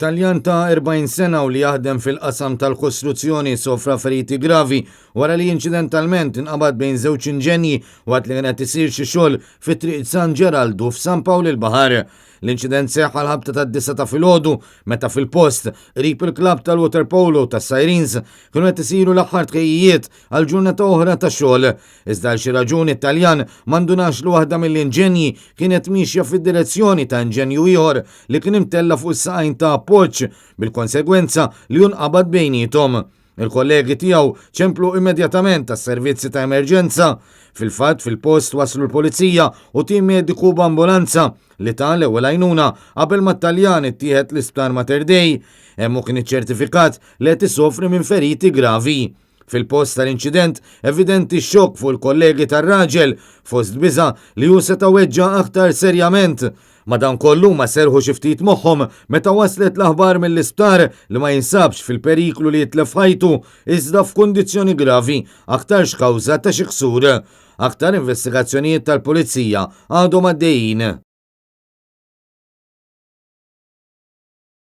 Taljan ta' 40 sena u li jaħdem fil-qasam tal-kostruzzjoni sofra feriti gravi wara li inċidentalment inqabad bejn żewġ inġenji waqt li kien qed isir xi xogħol fi Triq San Ġeraldu f'San Pawl il-Baħar. L-inċident seħħ għal ħabta tad-disgħa ta' filgħodu meta fil-post qrib il-klabb tal-waterpolo tas-Sirens kienu qed isiru l-aħħar tħejjijiet għal ġurnata oħra ta' xogħol. Iżda għal xi raġuni t-Taljan ma ndunax li waħda mill-inġenji kienet miexja fid-direzzjoni ta' inġenju ieħor li kien imtella' fuq is-saqajn ta' appoġġ, bil-konsegwenza li hu nqabad bejniethom. Il-kollegi tiegħu ċemplu immedjatament għas-servizzi ta' emerġenza. Fil-fatt, fil-post waslu l-Pulizija u tim mediku b'ambulanza li ta l-ewwel għajnuna qabel ma t-Taljan ittieħed l-Isptar Mater Dei. Hemm hu kien iċċertifikat li qed isofri minn feriti gravi. Fil-post tal-inċident, evidenti x-xokk fuq il-kollegi tar-raġel, fost biża' li hu seta' weġġa' aktar serjament. Madankollu huma serrħu xi ftit moħħhom meta waslet l-aħbar mill-isptar li ma jinsabx fil-periklu li jitlef ħajtu iżda f'kundizzjoni gravi, aktarx kawża ta' xi ksur. Aktar investigazzjonijiet tal-Pulizija għadhom għaddejjin.